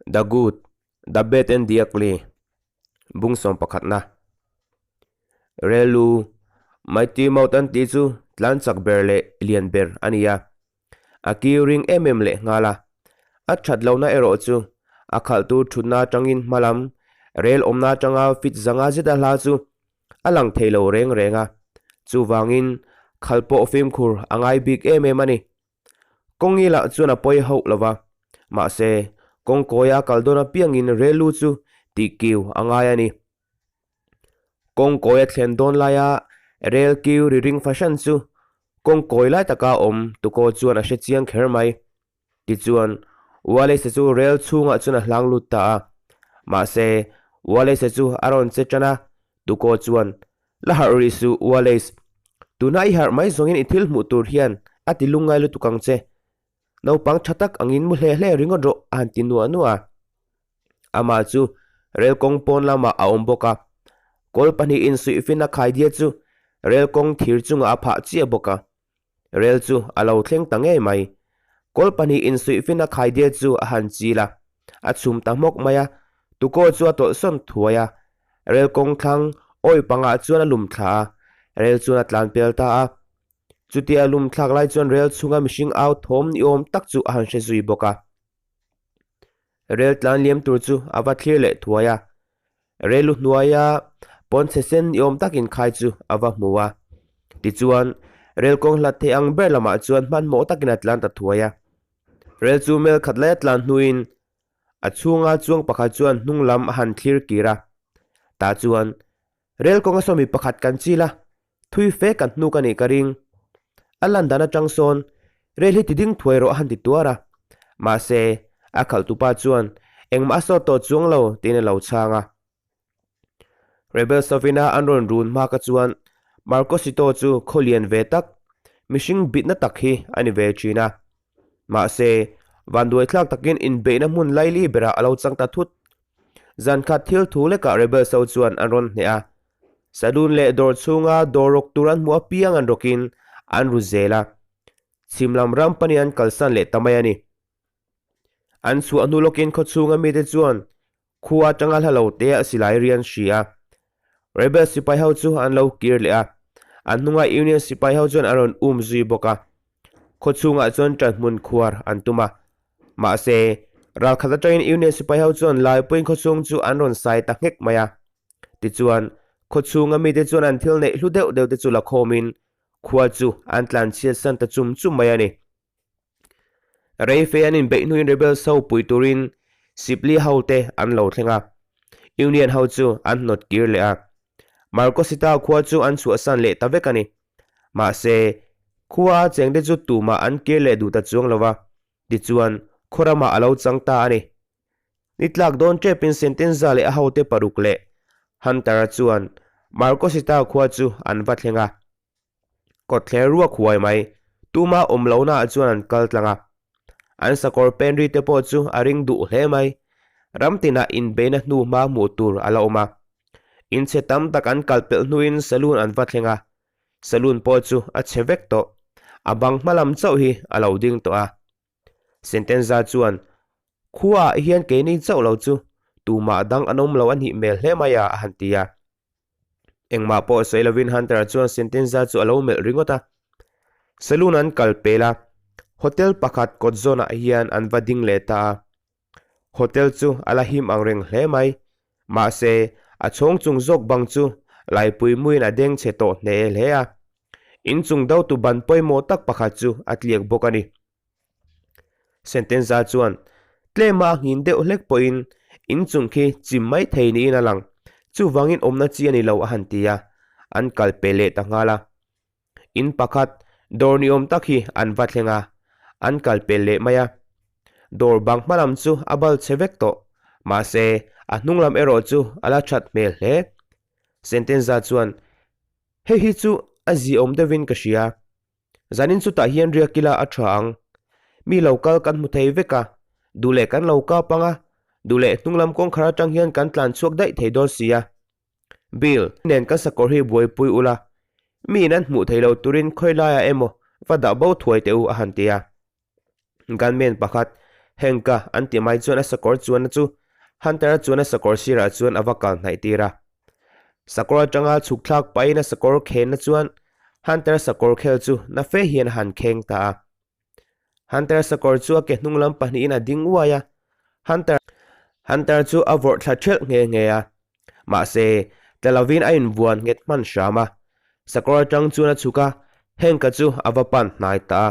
The Good, The Bad and The Ugly, Bung sawm pakhatna. Relu, Mighty Mouth an tih chu tlan chak ber leh lian ber a ni a. A kiu ring em em leh nghal a. A that lohna erawh chu a khalhtu thutna atangin hma lam rel awmna atanga fit zanga zeta hla chu a lang thei lo reng reng a. Chuvangin khal pawh fimkhur a ngai bik em em a ni. Kawngi lah chuan a pawi hauh lo va, mahse kawngkawia kal dawn apiangin rel lu chu tih kiu a ngai a ni. Kawngkawi a thlen dawn laia rel kiu ri ring fahran chu kawngkawi lai taka awm tukaw chuan a hre chiang kher mai. Tichuan, Wallace-a chu rel chhungah chuan a hlang lut ta a. Mahse, Wallace-a chu a rawn che tan a, tukaw chuan, La harh rih suh, Wallace. Tuna i harh mai zawngin i thil hmuh tur hian a ti lungngai lutuk ang che. Naupang tha tak angin mu hle hle ringawt rawh a han ti nuah nuah a. Amah chu rel kawng pawn lamah a awm bawk a, kawl pahnihin suihfin a khaidia chu rel kawng thir chungah a phah chiah bawk a. Rel chu a lo thleng ta ngei mai. Kawl pahnihin suihfin a khaidia chu a han chil a, a chhum ta hmawk mai a, tukaw chu a tawlhsawn thuai a. Rel kawng thlang awi pangah chuan a lum thla a, rel chuan a tlan pel ta a. Chutia lum thlak lai chuan rel chhunga mihring au thawm ni awm tak chu a han hre zui bawk a. Rel tlan liam tur chu a va thlir leh thuai a, rel lu hnuaia pawn chhe sen ni awm takin khai chu a va hmu a. Tichuan, rel kawng hlat thei ang ber lamah chuan hmanhmawh takin a tlan ta thuai a. Rel chu mel khat laia tlan hnuin a chhunga chuang pakhat chuan hnung lam a han thlir kir a. Tah chuan, Rel kawnga sawmi pakhat kan chil a, thui fe kan hnuk a nih ka ring. A lan dan atang sawn rel hi ti ding thuai rawh a han ti tuar a. Mahse, a khalhtupa chuan engmah a sawt tawh chuang lo tiin a lo chhang a. Rebel Sovina an rawn run hma ka chuan Marcosito chu khaw lian ve tak, mihring bitna tak hi a ni ve thin a. Mahse, vanduaithlak takin inbeihna hmun laili berah a lo chang ta thut. Zan khat thil thu lekah Rebels ho chuan an rawn hneh a. Saloon leh dawr chhunga dawr rawk tur an hmuh apiang an rawkin an ru zel a. Chhim lam ram panin an kalsan leh ta mai a ni. An chhuah hnu lawkin khaw chhunga mite chuan khua atanga hla lo te a silai rian hri a. Rebel sipai ho chu an lo kir leh a, an hnunga Union sipai ho chuan an rawn um zui bawk a. Khaw chhungah chuan ṭanhmun khuar an tum a. Mahse, ralkhat atangin Union sipai ho chuan Laipuiin khaw chhung chu an rawn sai ta nghek mai a. Tichuan, khaw chhunga mite chuan an thil neih hlu deuh deuh te chu la khawmin khua chu an tlanchhiat san ta chum chum mai a ni. Reife an inbeih hnuin Rebels ho pui turin Sibley ho te an lo thleng a, Union ho chu an hnawt kir leh a. Marcosita khua chu an chhuahsan leh ta vek a ni. Mahse, khua a chengte chu tumah an kir leh duh ta chuang lo va, tichuan khaw ramah a lo chang ta a ni. Ni tlak dawn tepin Sentenza leh a hote paruk leh Hunter-a chuan Marcosita khua chu an va thleng a. Kawtthler ruak huai mai, tuma awm lohnaah chuan an kal tlang a. An sakawr penri te pawh chu a ring duh hle mai. Ram tinah inbeihna hnu hma hmuh tur a la awm a. Inchhe tam tak an kal pelh hnuin saloon an va thleng a. Saloon pawh chu a chhe vek tawh. A bang hma lam chauh hi a lo ding tawh a. Sentenza chuan, Khuaah hian keini chauh lo chu tumah dang an awm lo a nih hmel hle mai a, a han ti a. Engmah pawh sawi lovin Hunter-a chuan Sentenza chu a lo melh ringawt a. Saloon an kal pel a, hotel pakhat kawt zawnah hian an va ding leh ta a. Hotel chu a la him ang reng hle mai. Mahse, a chhawng chung zawk bang chu laipui muin a deng chhe tawh hle hle a. Inchung dotu ban pawimawh tak pakhat chu a tliak bawk a ni. Sentenza chuan tlema a nghin deuh hlek pawhin inchung khi chim mai thei niin a lang, chuvangin awmna chi a ni lo a han ti a, an kal pe leh ta nghal a. In pakhat dawr ni awm tak hi an va thleng a, an kal pel leh mai a. Dawr bang hma lam chu a bal chhe vek tawh, mahse a hnung lam erawh chu a la that hmel hle. Sentenza chuan, Hei hi chu a ziaawm deuhin ka hria. Zanin chutah hian riak ila a tha ang. Mi lo kal kan hmu thei vek a, duh leh kan lo kap ang a, duh leh hnunglam kawngkhar atang hian kan tlan chhuak daih thei dawn si a. Bill nen kan sakawr hi buaipui ula, mi in an hmuh thei lo turin khawi laiah emaw va dah bo thuai teh u a han ti a. Gunman pakhat, Hank-a an ti mai chuan a sakawr chuanna chu Hunter-a chuan a sakawr sirah chuan a va kal hnaih tir a. Sakawr atanga chhuk thlak pahin a sakawr khenna chuan Hunter-a sakawr khel chu na fe hian a han kheng ta a. Hunter sakawr chu a ke hnung lam pahnihin a ding uai a, Hunter Hunter chu a vawrh thla ṭhelh nghe nghe a. Mahse, tla lovin a invuan nghet hman hram a. Sakawr atang chuan a chhuk a, Hank-a chu a va pan hnai ta a.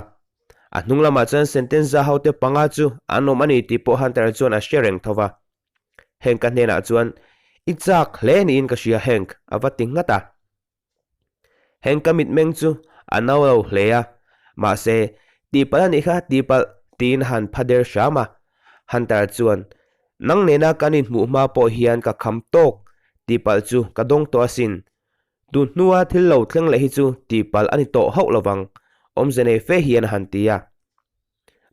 A hnung lamah chuan Sentenza hote panga chu an awm a ni tih pawh Hunter chuan a hre reng tho va. Hank-a hnenah chuan, I chak hle niin ka hria Hank, a va ti nghat a. Hank-a mitmeng chu a no lo hle a, mahse, Tihpalh a nih kha, tihpalh, tiin a han pha der hram a. Hunter chuan, Nang nena kan inhmuh hma pawh hian ka kham tawk, tihpalh chu ka dawng tawh asin. Tun hnua thil lo thleng leh hi chu tihpalh a ni tawh hauh lovang, awmze nei fe hian a han ti a.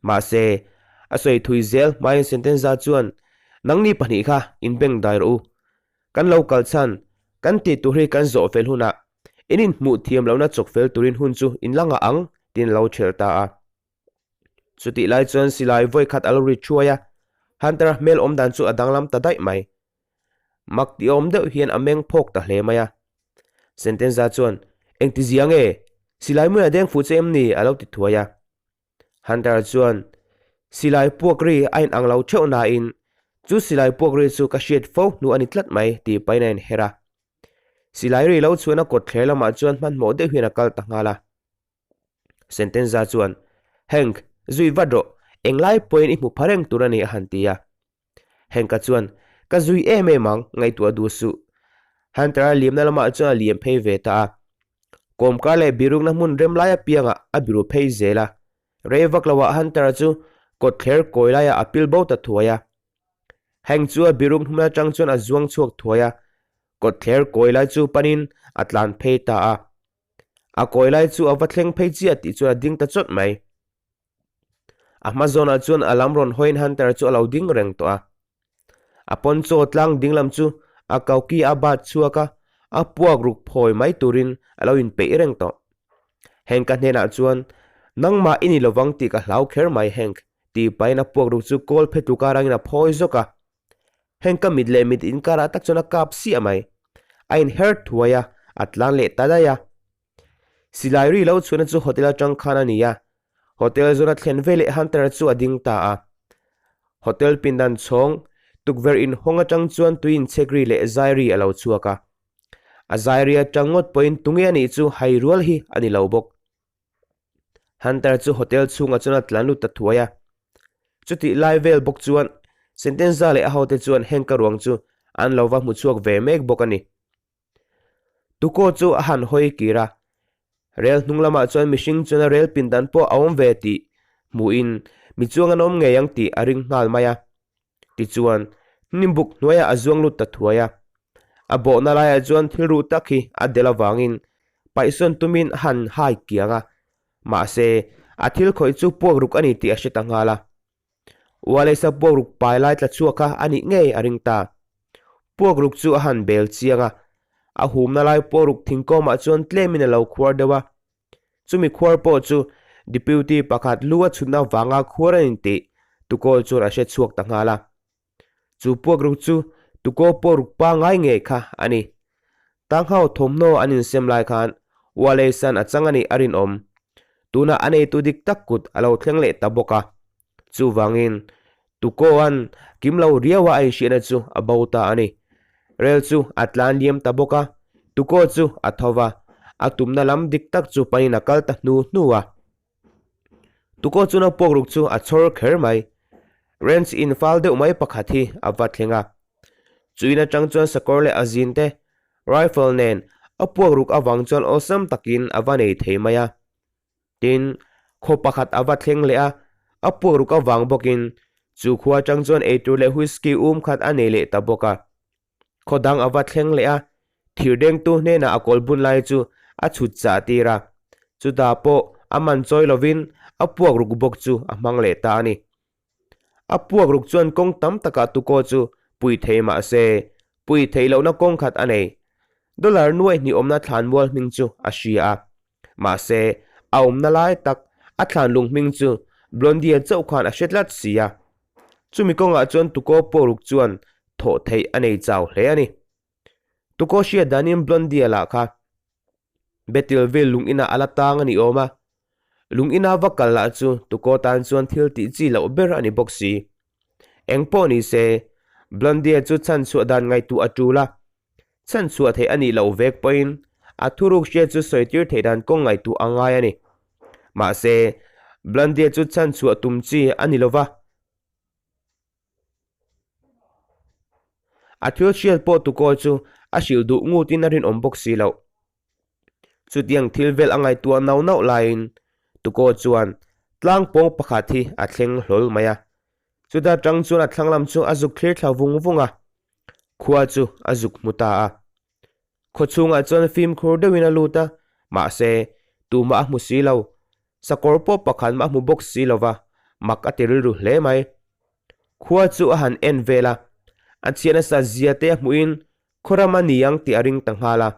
Mahse, a sawi thui zel hmain Sentenza chuan, Nangni pahnih kha inbeng dai rawh u. Kan lo kal chhan, kan tih tur hi kan zawh fel hunah in inhmuh thiam lohna chawk fel turin hun chu in la ngah ang, tiin a lo ṭhelh ta a. Chutih lai chuan silai vawi khat a lo ri ṭhuai a, Hunter-a hmel awm dan chu a danglam ta daih mai. Mak ti awm deuh hian a meng phawk ta hle mai a. Sentenza chuan, Engti zia nge? Silai hmun a deng fuh che em ni? a lo ti thuai a. Hunter chuan, Silai puak ri a inang lo theuh nain, chu silai puak ri chu ka hriat fo hnu a ni tlat mai, tih pahin a inher a. Silai ri lo chhuahna kawtthler lamah chuan hmanhmawh deuh hian a kal ta nghal a. Sentenza chuan, Hank, zui vat rawh, englai pawhin i hmu pha reng tur a ni, a han ti a. Hank-a chuan, Ka zui em em ang, ngaihtuah duh suh. Hunter-a liamna lamah chuan a liam phei ve ta a. Kawmkar leh birukna hmun rem lai apiangah a biru phei zel a. Rei vak loah Hunter-a chu kawtthler kawi laiah a pil bo ta thuai a. Hank chu a biruk hmun atang chuan a zuang chhuak thuai a, kawtthler kawi lai chu panin a tlan phei ta a. A kawi lai chu a va thleng phei chiah tih chuan a ding ta chawt mai. A hma zawnah chuan a lam rawn hawiin Hunter chu a lo ding reng tawh a. A poncho tlang dinglam chu a koki a bat chhuak a, a puak ruk phawi mai turin a lo inpeih reng tawh. Hank-a hnenah chuan, Nangmah i ni lovang tih ka hlau kher mai Hank, tih pahin a puak ruk chu kawl phe tluka rangin a phawi zawk a. Hank-a mit leh mit inkarah tak chuan a kap siah mai. A inher thuai a, a tlan leh ta daih a. Silai ri lo chhuahna chu hotel atang khan a ni a, hotel zawna thlen veleh Hunter chu a ding ta a. Hotel pindan chhawng tukverh inhawng atang chuan tui inchhek ri leh zai ri a lo chhuak a. A zai ri atang ngawt pawhin tunge a nih chu hai rual hi a ni lo bawk. Hunter chu hotel chhungah chuan a tlan lut ta thuai a. Chutih lai vel bawk chuan Sentenza leh a hote chuan Hank-a ruang chu an lo va hmu chhuak ve mek bawk a ni. Tukaw chu a han hawi kir a, rel hnung lamah chuan mihring chuan a rel pindan pawh a awm ve tih hmuhin mi chuang an awm ngei ang tih a ring nghal mai a. Tichuan, hnimbuk hnuaiah a zuang lut ta thuai a. A bawhna laiah chuan thil ruh tak hi a del avangin paihsawn tumin a han hai kiang a, mahse, a thil khawih chu puak ruk a ni tih a hre ta nghal a. Wallace-a puakruk pai lai tla chhuak kha a nih ngei a ring ta. Puakruk chu a han bel chiang a, a humna lai puakruk thingkawmah chuan tlemin a lo khuar deuh a. Chumi khuar pawh chu Deputy pakhat lu a chhutna vanga khuar a intih tukawl chuan a hre chhuak ta nghal a. Chu puakruk chu tukaw puakruk pangai ngei kha a ni. Tanghau thawmhnaw an insem lai khan Wallace-a'n a chang a nih a rinawm. Tunah a neitu dik tak kut a lo thleng leh ta bawk a. Chuvangin, Tukaw-a'n kim lo riaua a inhriatna chu a bo ta a ni. Rel chu a tlan liam ta bawk a, Tukaw chu a tho va, a tumna lam dik tak chu panin a kal ta hnu hnu a. Tukaw chuan a puakruk chu a chhawr kher mai. Ranch in fal deuh mai pakhat hi a va thleng a. Chu in atang chuan sakawr leh a zin te, rifle nen a puakruk avang chuan awlsam takin a va nei thei mai a. Tin, khaw pakhat a va thleng leh a, a puakruk avang bawkin chu khua atang chuan eitur leh whisky um khat a nei leh ta bawk a. Khaw dang a va thleng leh a, thirdengtu hnenah a kawl bun lai chu a chhut chah tir a, chutah pawh a man chawi lovin a puak ruk bawk chu a hmang leh ta a ni. A puak ruk chuan kawng tam takah tukaw chu pui thei mah se, pui theih lohna kawng khat a nei. Dollar nuaih hnih awmna thlanmual hming chu a hria a, mahse a awmna lai tak a thlanlung hming chu Blondie chauh khan a hre tlat si a. Chumi kawngah chuan Tukaw pawhruk chuan thawh theih a nei chau hle a ni. Tukaw hriat danin Blondie-a lah kha Bethelville lung inah a la tang a ni awm a. Lung ina va kal lah chu Tukaw tan chuan thil tih chi loh ber a ni bawk si. Eng pawh ni se, Blondie-a chu chhanchhuah dan ngaihtuah a tul a. Chhanchhuah theih a nih loh vek pawhin a thuruk hriat chu sawi tir theih dan kawng ngaihtuah a ngai a ni. Mahse, Blondie-a chu chhanchhuah tum chi a ni lo va. A thil hriat pawh tukawl chu a hrilh duh ngutin a rinawm bawk si loh. Chutiang thil vel a ngaihtuah nauh nauh laiin tukaw chuan tlang pawng pakhat hi a thleng hlawl mai a. Chuta tang chuan a thlang lam chu a zuk thlir thla vung vung a, khua chu a zuk hmu ta a. Khaw chhungah chuan fimkhur deuhin a lut a, mahse tumah a hmu si lo. Sakawr pawh pakhat mah a hmu bawk si lo va, mak a ti rilru hle mai. Khua chu a han en vel a, a chhiah nasa zia te a hmuhin khawram a ni ang tih a ring ta nghal a.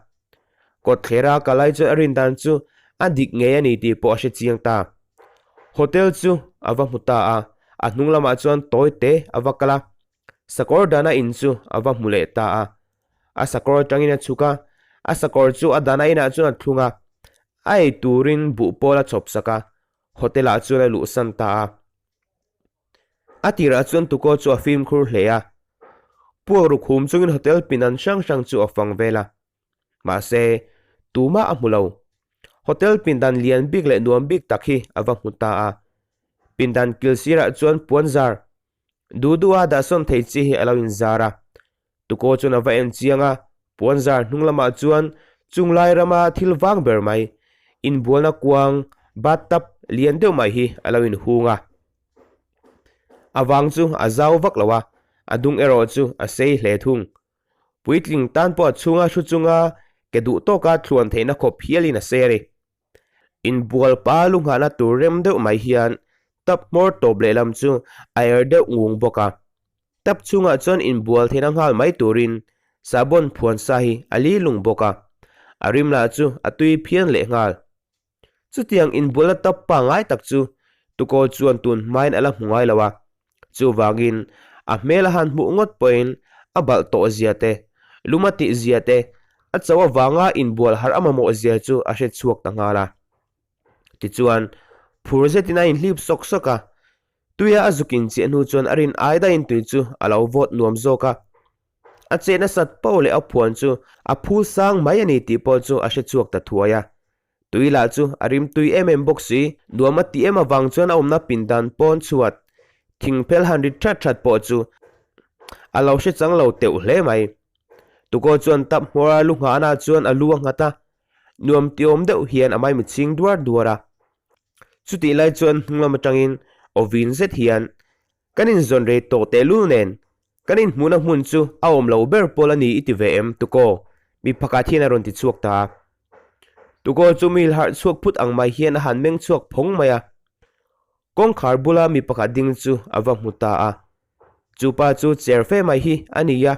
Kawtthlera a kalai chuan a rin dan chu a dik ngei a ni tih pawh a hre chiang ta. Hotel chu a va hmu ta a, a hnung lamah chuan tawi te a va kal a, sakawr dana in chu a va hmu leh ta a. A sakawr atangin a chhuk a, a sakawr chu a dana inah chuan a thlung a, a ei turin buh pawl a chhawp sak a, hotel ah chuan a luhsan ta a. A tirah chuan Tukaw chu a fimkhur hle a, puak ruk hum chungin hotel pinan hrang hrang chu a fang vel a. Mahse, tumah a hmu lo. Hotel pindan lian bik leh nuam bik tak hi a va hmu ta a. Pindan kil sirah chuan puan zar duh duha dahsawn thei chi hi a lo inzar a. Tukaw chuan a va en chiang a, puan zar hnung lamah chuan chung lai rama thil vang ber mai, inbualna kuang, bathtub, lian deuh mai hi a lo inhung a. A vang chu a zau vak lo a, a dung erawh chu a sei hle thung. Puitling tan pawh a chhunga hru chunga ke duh tawka thluan theihna khawp hialin a sei a ni. Inbual pa lu nghahna tur rem deuh mai hian tap hmawr tawp lehlam chu a er deuh ngung bawk a. Tap chhungah chuan inbual theihna nghal mai turin sahbawn phuan sa hi a li lung bawk a, a rim lah chu a tui phian lehnghal. Chutiang inbualna tap pangngai tak chu Tukaw chuan tun hmain a la hmu ngai lo a, chuvangin a hmel a han hmuh ngawt pawhin a balh tawh zia te, lum a tih zia te, a cho avanga inbual harh a mamawh zia chu a hre chhuak ta nghal a. Tichuan, phur zetin a inhlip sawk sawk a, tuia a zuk inchiah hnu chuan a rin ai daihin tui chu a lo vawt nuam zawk a. A che nasat poh leh a phuan chu a phul sang mai a ni tih pawh chu a hre chhuak ta thuai a. Tui lah chu a rim tui em em bawk si, nuam a tih em avang chuan a awmna pindan pawn chhuat thingphel han rit that that pawh chu a lo hre chang lo teuh hle mai. Tukaw chuan tap hmawr a lu nghahna chuan a lu a nghat a, nuam ti awm deuh hian a maimi chhing duar duar a. Chutih lai chuan hnunglam atangin aw vin zet hian Kan inzawn rei tawh tehlul nen kan inhmuhna hmun chu a awm lo ber pawl a ni i ti ve em Tukaw? Mi pakhat hian a rawn ti chhuak ta a. Tukaw chu mi harh chhuak phut ang mai hian a han meng chhuak phawng mai a. Kawngkhar bula mi pakhat ding chu a va hmu ta a. Chu pa chu cher fe mai hi a ni a,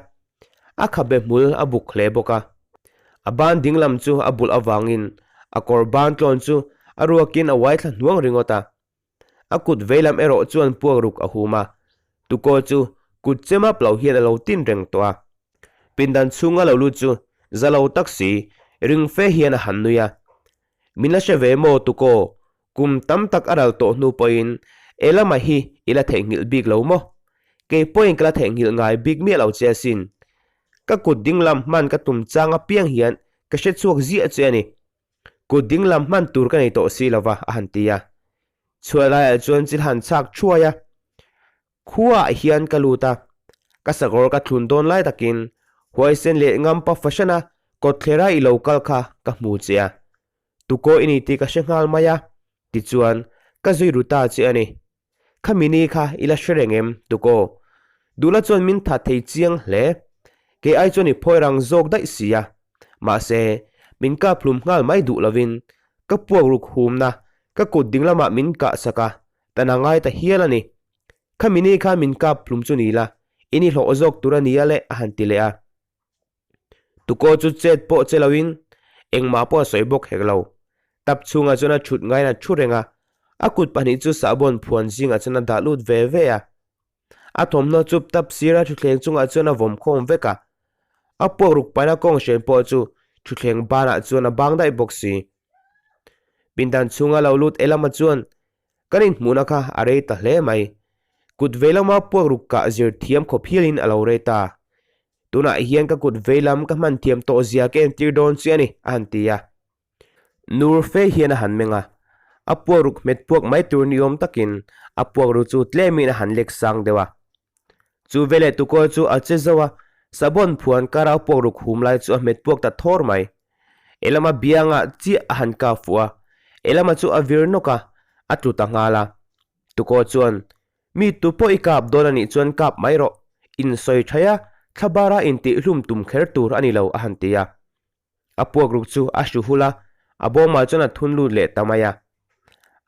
a khabe hmul a buk hle bawk a. A ban dinglam chu a bulh avangin a kawr ban tlawn chu a ruakin a uai thla hnuang ringawt a. A kut veilam erawh chuan puak ruk a hum a, tukaw chu kut chem up lo hian a lo tin reng tawh a. Pindan chhunga lo lut chu za lo tak si, ring fe hian a han nui a. Min la hre ve maw tukaw, kum tam tak a ral tawh hnu pawhin e lama hi i la theihnghilh bik lo maw? Kei pawhin ka la theihnghilh ngai bik miah lo che asin. Ka kut dinglam hman ka tum chang apiang hian ka hre chhuak ziah che a ni. Kut dinglam hman tur ka nei tawh si lova, a han ti a. Chhuah laiah chuan chil han chhak thuai a. Khuaah hian ka lut a, ka sakawr ka thlun dawn lai takin huaisen leh ngampa fahran a kawtthlera i lo kal kha ka hmu che a. Tukaw i ni tih ka hre nghal mai a, tichuan ka zui ru ta che a ni. Khami ni kha i la hre reng em, Tukaw? Duhla chuan min that thei chiang hle. Kei ai chuan i phawi rang zawk daih si a. Mahse, min kap hlum nghal mai duh lovin ka puak ruk humna ka kut ding lamah min kah sak a, tan a ngai ta hial a ni. Khami ni kha min kap hlum chu ni la, i ni hlawh zawk tur a nia le, a han ti leh a. Tukaw chu chet pawh che loin engmah pawh a sawi bawk hek lo. Tap chhungah chuan a thut ngaiin a thu reng a, a kut pahnih chu sahbawn phuan zingah chuan a dah lut ve ve a. A thawmhnaw chup tap sira thutthleng chungah chuan a vawm khawm vek a. A puak ruk paina kawng hren pawh chu thutthleng banah chuan a bang daih bawk si. Pindan chhunga lo lut Elama chuan kan inhmuhna kha a rei ta hle mai. Kut vei lama puak ruk kah zir thiam khawp hialin a lo rei ta. Tunah hian ka kut vei lam ka hman thiam tawh zia ka entir dawn che a ni, a han ti a. Nur fe hian a han meng a, a puak ruk hmet puak mai tur ni awm takin a puak ru chu tlemin a han lek sang deuh a. Chu veleh tukawl chu a che zo a, sabon phuan kara a puak ruk hum lai chu a hmet puak ta thawr mai. Elama biangah chiah a han kap fuh a, Elama chu a vir nawk a, a tlu ta nghal a. Tukaw chuan, Mi tu pawh i kap dawn a nih chuan kap mai rawh, insawi thaih a, thlabara intihhlum tum kher tur a ni lo, a han ti a. A puak ruk chu a hru hul a, a bawmah chuan a thun lut leh ta mai a.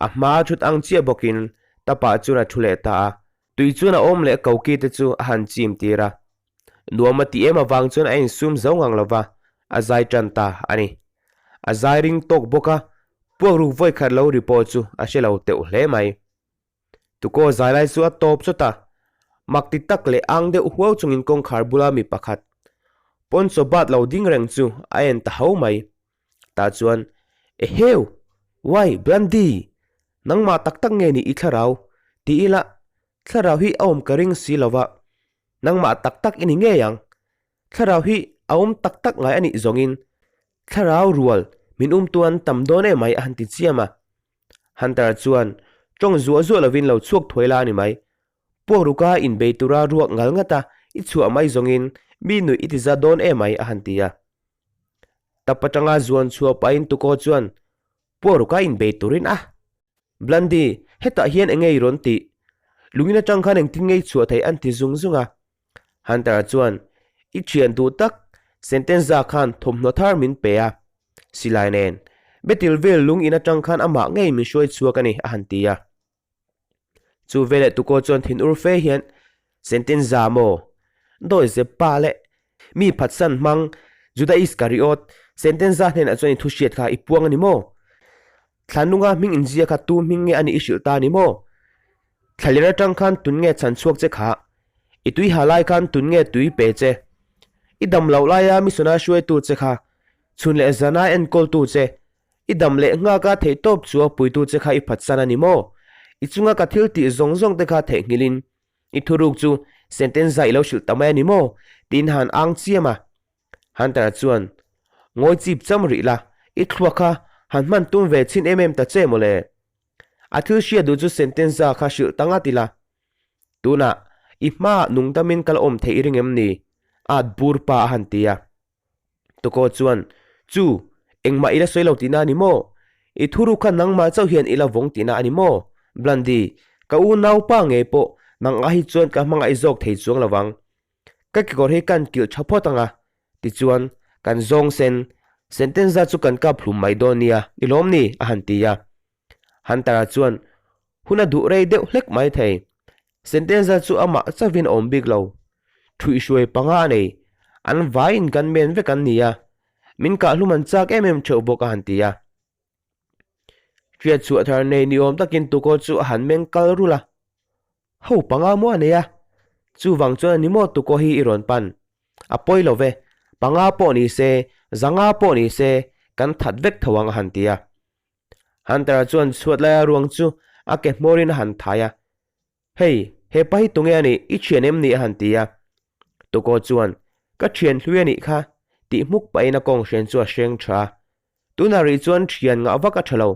A hma a thut ang chiah bawkin tapah chuan a thu leh ta a, tui chuan a awm leh koki te chu a han chim tir a. Nuam a tih em avang chuan a insum zo ngang lo va, a zai tan ta a ni. A zai ring tawk bawk a, puak ruk vawi khat lo ri pawh chu a hre lo teuh hle mai. Tukaw zai lai chu a tawp chawt a, mak ti tak leh ang deuh huau chungin kawngkhar bula mi pakhat Poncho bat lo ding reng chu a en ta ho mai. Tah chuan, Eheu! Wai, Blandy! Nangmah tak tak nge ni i thlarau? Ti ila, thlarau hi a awm ka ring si lo va, nangmah tak tak i ni ngei ang. Thlarau hi a awm tak tak ngai a nih zawngin thlarau rual min um tuan tam dawn em mai a han ti chiam a. Hunter chuan tawng zuah zuah lovin lo chhuak thuai la a ni mai. Puak ruka inbei tura ruak ngal ngat a, i chhuah mai zawngin mi nuih i ti za dawn em mai a han ti a. Tap atanga zuan chhuah pahin Tuko chuan puak ruka inbei turin a. Blondie, hetah hian enge i rawn tih? Lungin atang khan engtin nge i chhuah theih an ti zung zung a. Hunter chuan, I thian duh tak, Sentenza khan thawmhnaw thar min pe a. Silai nen, Betil vel lung in atang khan amah ngei min hruai chhuak a ni, a han ti a. Chu veleh Tuko chuan thin ur fe hian, Sentenza maw? Dawi zep pa leh mi phatsan hmang Juda Iskariot, Sentenza hnenah chuan i thu hriat kha i puang a ni maw? Thlanunga hming inzia kha tu hming nge a nih i hrilh ta a ni maw? Thlaler atang khan tun nge chhan chhuak che kha? I tui ha lai khan tun nge tui pe che? I dam loh laia misona hruaitu che kha, chhun leh zana enkawltu che, i dam leh nghaka theihtawp chu a puitu che kha i phatsan a ni maw? I chunga ka thil tih zawng zawng te kha theihnghilhin i thuruk chu sentenza i lo hrilh ta mai a ni maw? tiin han ang chiam a. Hunter chuan, Ngawi chip cham rih la, i thluak kha han hman tum ve chhin em em ta che mawle. A thil hriat duh chu sentenza kha hrilh ta ngat ila. Tunah, i hmaah nungdamin ka la awm theih i ring em ni? At bur pa a han ti a. Tuko chuan, Chu, engmah i la sawi lo tihna a ni maw? I thuruk kha nangmah chauh hian i la vawng tihna a ni maw? Blondie, ka unaupa ngei pawh nang ah hi chuan ka hmangaih zawk thei chuang lo vang. Ka kekawr hi kan kilh tha phawt ang a, tichuan kan zawng sen sentenza chu kan kap hlum mai dawn nia, ni lawm ni? a han ti a. Hunter-a chuan hun a duh rei deuh hlek mai thei. Sentenza chu amah chauhin a awm bik lo. Thuihhruai panga a nei, an vaiin kan men vek an ni a, min kah hlum an chak em em theuh bawk a han ti a. Hriat chhuah thar nei ni awm takin tukaw chu a han meng kal rulh a. Ho panga maw a nei a, chuvang chuan a ni maw tukaw hi i rawn pan. A pawi lo ve, panga pawh ni se, zanga pawh ni se, kan that vek tho ang a han ti a. Hunter-a chuan chhuat laia ruang chu a ke hmawrin a han thai a, Hei, hepa hi tunge a nih, i thian em ni a han ti a. Tukaw chuan, Ka thian hlui a nih kha, tih hmuk pahin a kawng hren chu a hreng tha a. Tunah rih chuan thian ngah vak a tha lo,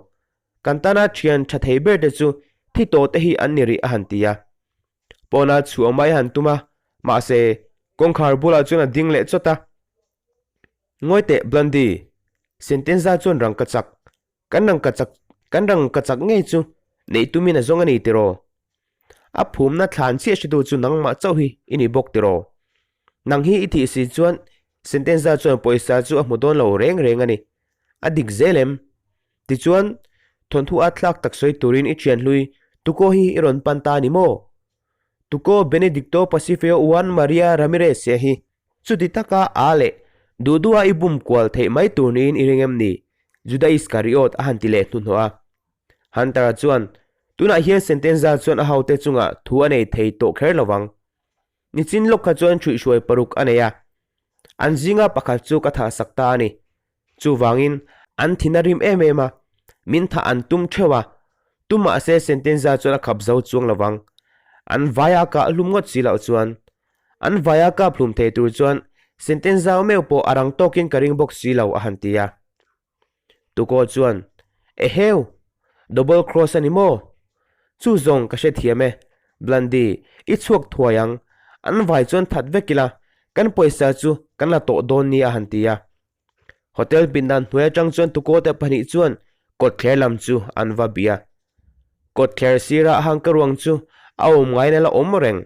Kan tana thian tha thei ber te chu thi tawh te hi an ni rih a han ti a. Pawna chhuah mai a han tum a, mahse, kawngkhar bulah chuan a ding leh chawt a. Ngawi teh Blondie, Sentenza chuan rangka chak, kan rangka chak, kan rangka chak ngei chu neih tumin a zawng a ni tiraw? A phumna thlan chiah hretu chu nangmah chauh hi i ni bawk tiraw? Nang hi i thih si chuan Sentenza chuan pawisa chu a hmu dawn lo reng reng a ni. A dik zel em? Tichuan, thawnthu a thlak tak sawi turin i thian hlui Tuko hi i rawn pan ta a ni maw? Tuko Benedicto Pacifio Juan Maria Ramirez e hi chuti taka a leh duh duha i bum kual theih mai tur niin i ring em ni? Juda Iskariot a han ti leh hnuhnawh a. Hunter-a chuan, Tunah hian Sentenza chuan a hote chungah thu a nei thei tawh kher lo vang. Nichin lawk kha chuan ṭhuihhruai paruk a nei a, an zinga pakhat chu ka thahsak ta a ni. Chuvangin, an thin a rim em em a, min thah an tum theuh a, tum mahse Sentenza chuan a khap zo chuang lovang. An vaia kah hlum ngawt si loh chuan, an vaia kap hlum thei tur chuan Sentenza meuh pawh a rang tawkin ka ring bawk si lo, a han ti a. Tukaw chuan, Eheu! Double cross a ni maw? Chu zawng ka hrethiam e. Blondie, i chhuak thuai ang. An vai chuan that vek ila, kan pawisa chu kan la tawh dawn nia a han ti a. Hotel pindan hnuai atang chuan Tukaw te pahnih chuan kawtthler lam chu an va bih a. Kawtthler sirah a hangka ruang chu a awm ngaiin a la awm reng.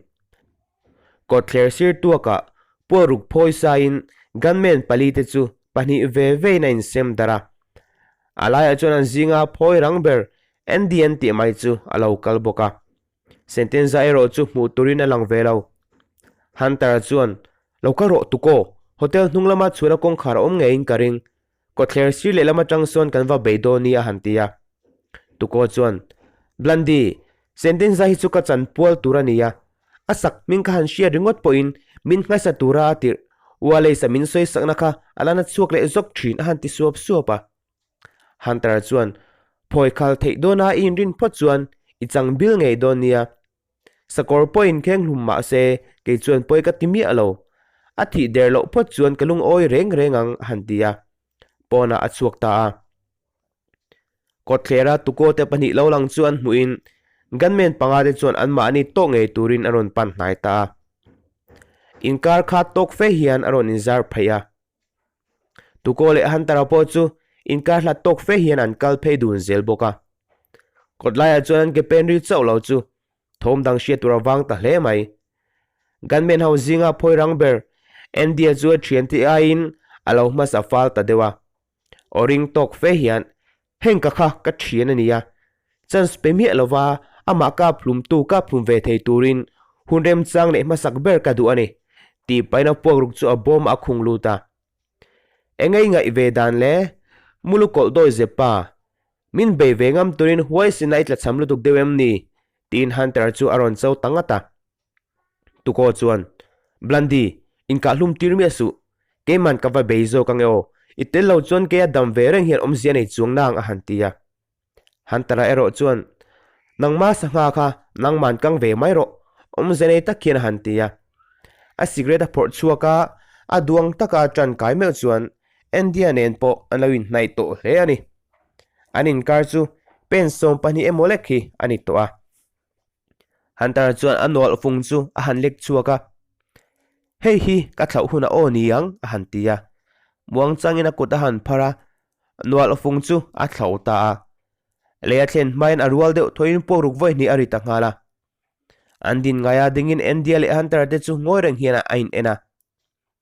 Kawtthler sir tuakah puaruk phawi saiin gunman pali te chu pahnih ve vein a insem darh a. A laiah chuan an zinga phawi rang ber Andy an tih mai chu a lo kal bawk a. Sentenza erawh chu hmuh turin a lang ve lo. Hunter-a chuan, Lo kal rawh Tukaw, hotel hnung lama chhuahna kawngkhar a awm ngeiin ka ring. Kawtthler sir lehlam atang sawn kan va bei dawn ni a han ti a. Tukaw chuan, Blondie, Sentenza hi chu ka chan pual tur a ni a. A sak hming ka han hriat ringawt pawhin min nghaisa tura a tirh Wallace-a min sawi sakna kha a la na chhuak leh zawk thin a han ti suap suap a. Hunter-a chuan, Phawi khal theih dawna i inrin phawt chuan i chang bil ngei dawn nia. Sakawr pawhin kheng hlum mah se kei chuan pawi ka ti miah lo. A thih der loh phawt chuan ka lungawi reng reng ang a han ti a. Pawnah a chhuak ta a. Kawtthlera tukaw te pahnih lo lang chu an hmuhin gunman panga te chuan anmahni tawk ngei turin a rawn pan hnai ta a. Inkar kha tawk fe hian a rawn inzar pheih a. Tukaw leh Hunter-a pawh chu inkar hlat tawk fe hian an kal phei dun zel bawk a. Kawtlaiah chuan an ke pen ri chauh lo chu thawm dang hriat tur a vang ta hle mai. Gunman ho zinga phawi rang ber Andy-a chu a thiante aiin a lo hmasa fal ta deuh a. Aw ring tawk fe hian, Heng ka kha ka thian a nia, chance pe miah lova amah kap hlumtu kap hlum ve thei turin hun remchang leh hmasak ber ka duh a ni, tih pahin a puakruk chu a bawm a khung lut a. Engei ngaih ve dan le? Mulu kawlh dawi zep pa. Min bei ve ngam turin huaisin a i tlachham lutuk deuh em ni? tiin Hunter chu a rawn cho ta ngat a. Tukaw chuan, Blondie, inkahlum tir miah suh. Keiman ka va bei zawk ange aw. I tel lo chuan keia dam ve reng hian awmzia nei chuang nang a han ti a. Hunter-a erawh chuan, Nangma sangha kha nangman kang ve mai rawh, awmzia nei tak hian a han ti a. A cigarette a phawrh chhuak a, a duang taka a tan kai meuh chuan Andy-a nen pawh an lo inhnaih tawh hle a ni. An inkar chu pen 12 emaw lek hi a ni tawh a. Hunter chuan a nawlh fung chu a han lek chhuak a, Hei hi ka thlauh hunah aw ni ang, a han ti a. Muangchangin a kut a han phar a, nawlh fung chu a thlauh ta a. Lei a thlen hmain a rual deuh thawiin puakruk vawi hnih a ri ta nghal a. An din ngaia dingin Andy-a leh Hunter-a te chu ngawi reng hian a in en a.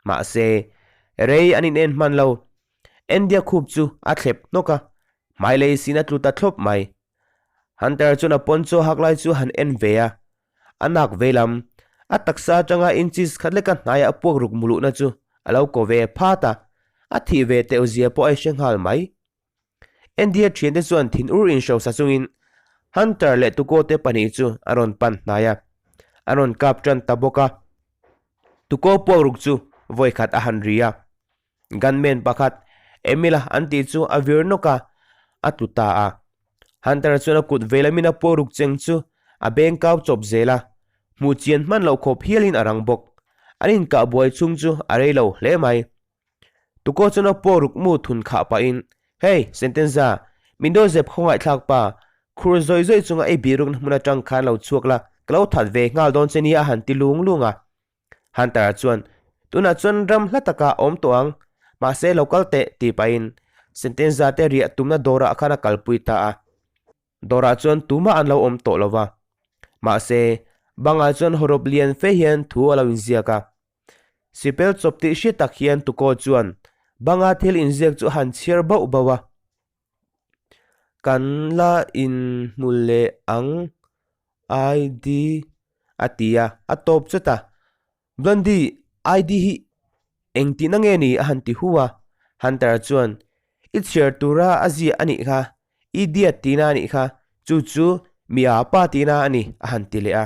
Mahse, rei an in en hman lo. Andy-a khup chu a thlep hnawk a, hmai lei sin a tlu ta thlawp mai. Hunter chuan a poncho hak lai chu a han en ve a, a nak ve lam, a taksa atanga inches khat leka hnaiah a puak ruk muluhna chu a lo ko ve phat a, a thih ve teuh zia pawh a hre nghal mai. Andy-a thiante chuan thin ur inhrosa chungin Hunter leh Tuko te pahnih chu a rawn pan hnai a, a rawn kap tan ta bawk a. Tuko puak ruk chu vawi khat a han ri a. Gunman pakhat, Emil-a an tih chu a vir nawk a, a tlu ta a. Hunter chuan a kut vei lamin a puak ruk cheng chu a beng kau chawp zel a, hmuh chian hman loh khawp hialin a rang bawk. An inkah buai chhung chu a rei lo hle mai. Tukaw chuan a puak ruk mu thun khah pahin, Hey, Sentenza, min dawi zep khawngaihthlak pa, khur zawi zawi chunga i birukna hmun atang khan lo chhuak la, ka lo that ve nghal dawn che nia a han ti lung lung a. Hunter-a chuan, Tunah chuan ram hla takah a awm tawh ang, mahse lo kal teh, tih pahin Sentenza te riah tumna dawrah khan a kalpui ta a. Dawrah chuan tumah an lo awm tawh lo va. Mahse, bangah chuan hawrawp lian fe hian thu a lo inziak a. Sipel chawp tih hriat tak hian Tukaw chuan banga thil inziak chu a han chhiar bauh bauh a. Kan la inhmu leh ang ID a ti a, a tawp chawt a. Blondie, ID hi engtihna nge ni a han ti hu a. Hunter chuan, I chhiar tura a ziah a nih kha, idiot tihna a nih kha, chu chu mi a pa tihna a ni a han ti leh a.